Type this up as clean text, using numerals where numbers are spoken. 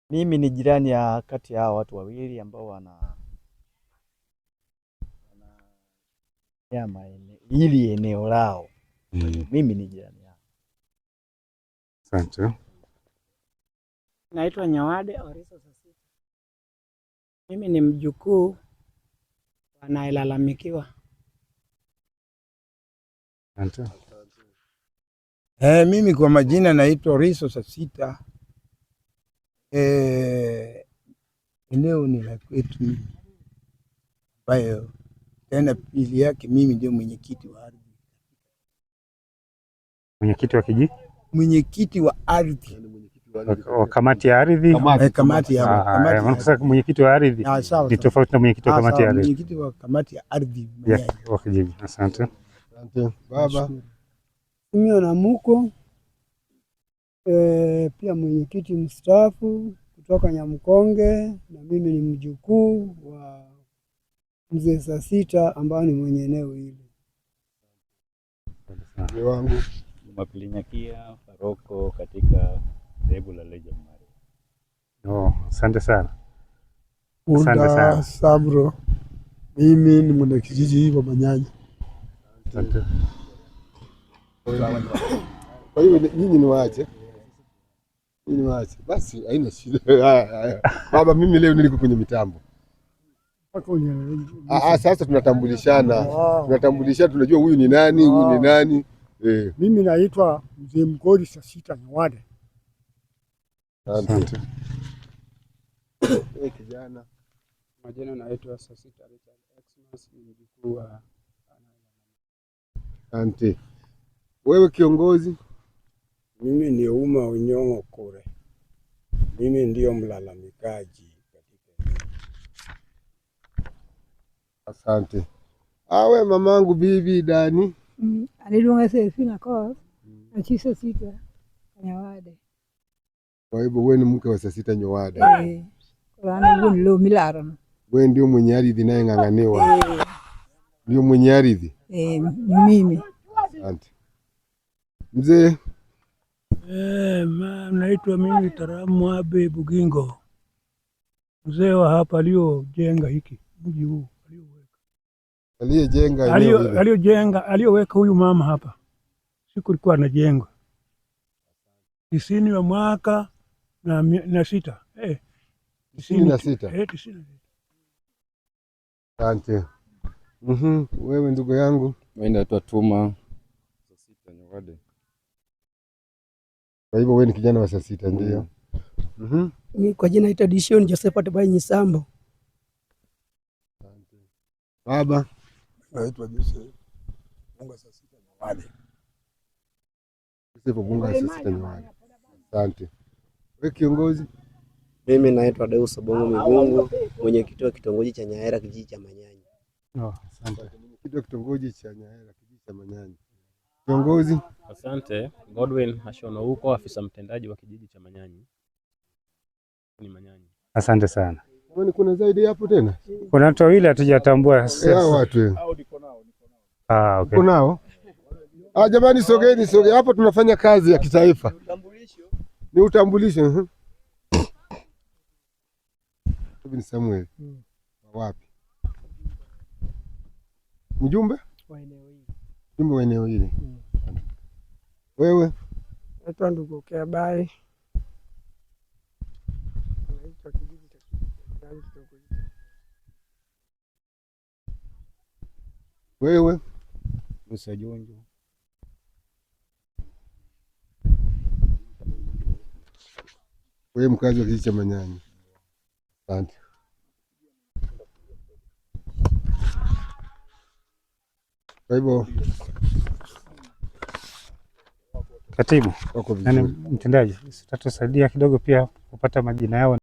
Mimi ni jirani ya kati ya hawa watu wawili ambao wana hili eneo lao. Mimi ni jirani yao. Asante. Naitwa Nyawade Oriso Sasita. Mimi ni mjukuu anayelalamikiwa. Asante. Mimi kwa majina naitwa Oriso Sasita. Eneo ni la kwetu mimi, ambayo tena pili yake mimi ndio mwenyekiti wa ardhi. Mwenyekiti wa kijiji? Mwenyekiti wa ardhi wa kamati ya ardhi. Kamati ya Sasa mwenyekiti wa ardhi ni tofauti na mwenyekiti wa kamati ya ardhi. Mwenyekiti wa kamati ya ardhi wa kijiji. Asante. Asante baba. Mimi na Muko pia mwenyekiti mstaafu kutoka Nyamkonge, na mimi ni mjukuu wa mzee Sasita ambaye ni mwenye eneo hili. Mzee wangu Jumapili Nyakia paroko katika dhehebu la Legion Maria. Oh, asante sana. Asante sana. Sabro, mimi ni mwanakijiji wa Manyanya. Asante. Kwa hiyo nyinyi ni waache, nyinyi ni waache, basi haina shida. Haya, haya. Baba, mimi leo niliko kwenye mitambo. Sasa tunatambulishana, tunatambulishana, tunajua huyu ni nani, huyu ni nani. Mimi naitwa Mzee Mgori Sasita Nyawade. Asante. Kijana. Majina naitwa Sasita Richard Xmas, ni mjukuu wa. Asante. Wewe kiongozi? Mimi ni Uma Unyong'o Kure. Mimi ndiyo mlalamikaji katika. Asante. Awe mamangu bibi Dani. Alilunga Serafina Koth, achi Sasita Nyawade. Kwa hivyo wewe ni mke wa Sasita Nyawade. Wewe ndio mwenye ardhi inayeng'ang'aniwa. Ndio mwenye ardhi? Ni mimi. Asante. Mzee? Naitwa mimi Taramu Abe Bugingo, mzee wa hapa aliyojenga hiki mji huu, aliyejenga aliyojenga aliyoweka huyu mama hapa, siku ilikuwa anajenga 90 wa mwaka na sita. 96. 96. Asante. Wewe ndugu yangu? Mimi naitwa Tuma Sasita Nyawade. Kwa hivyo wewe ni kijana wa Sasita ndio? Mimi kwa jina naitwa Dishon Josephat Bai Nyisambo. Asante. Baba? Naitwa Joseph Bunga Sasita Nyawade. Joseph Bunga Sasita Nyawade. Asante. Wewe kiongozi? Mimi naitwa Deus Bongo Migungu, mwenyekiti wa kitongoji cha Nyaera kijiji cha Manyanyi. Oh, asante. Mwenyekiti wa kitongoji cha Nyaera kijiji cha Manyanyi. Kiongozi? Asante. Godwin Hashono huko afisa mtendaji wa kijiji cha Manyanyi. Ni Manyanyi. Asante sana. Kwani kuna zaidi hapo tena? Kuna watu wawili hatujatambua. Hao watu. Ah, okay. Uko nao? Ah, jamani sogeni, sogeni. Hapo tunafanya kazi ya kitaifa. Ni utambulisho. Ni Samuel. Wapi? Mjumbe? Wa eneo hili. Mjumbe wa eneo hili. Wewe? Naitwa ndugu Kebai. Naitwa kijiji cha kitongoji. Wewe? Musa Jonjo. Wewe mkazi wa kijiji cha Manyanyi. Asante. Kwa hivyo Katibu wako nani vizuri. mtendaji, utatusaidia kidogo pia kupata majina yao.